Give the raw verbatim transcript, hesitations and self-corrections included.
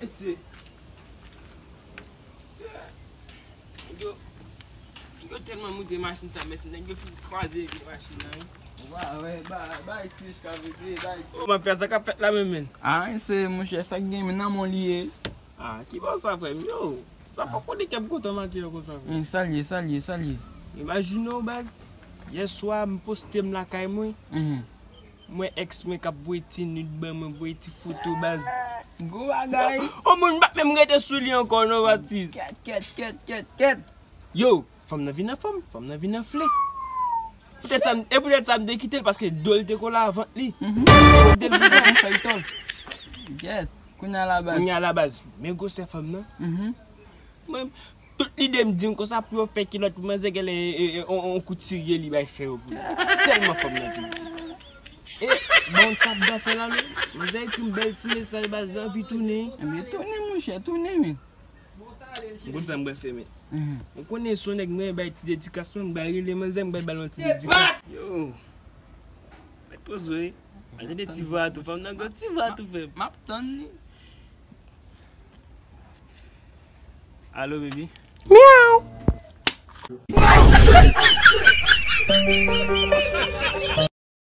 Mesye. Nèg yo, nèg yo tèlman moute machin sa, mesye, nèg yo fin kwaze vye machin nan, wi. Wa, wè, ba, bay ti H K V T, bay ti. Ô, mafya, sa k ap fèt la menm, menn? Ah, se, monchè, sa k gen, men nan men w li ye. Ah, ki bò sa, frè m? Yo, sa fò konnen kè m kontan make yo konsa, frè. Hmm, sa l ye, sa l ye, sa l ye? Imajine w, baz. Yè swa, m poste m lakay mwen. Mhm. M wè èks mwen k ap voye ti nud ban mwen, voye ti foto, baz. Gwo bagay. Yon moun pa t menm rete sou li ankò non, Batis. Kèt, kèt, kèt, kèt, kèt. Yo, fanm nan vin anfòm, fanm nan vin anfle. Poutèt sa, m- e poutèt sa m te kite l, paske do l te kole a vant li. Mhm. E yo te l pou sa, m fè l tòl. Kèt, kounye a la baz. Kounye a la baz, men gwosè fanm nan. Mhm. Mwen, tout lide m di m konsa pou yo fè kilòt pou manzè genlè e, e, e, on, on kout sirye li bay fè yo pou li. Tèlman fanm nan vin. E, bon, sa ap gate la, non? Manzè ekri m bèl ti mesaj, baz, li anvi tounen. Ebyen, tounen, monchè, tounen, men. M konn sa m pral fè, men. Mhm. Ou konnen se yon nèg mwen bay ti dedikas, mwen, m bay rele manzè, m bay ba l yon ti dedikas. Yo, mèt poze w, wi. Tande ti vwa a tou, fanm nan gen ti vwa a tou, frè m. M ap tann li. Alo, baby. Miaw.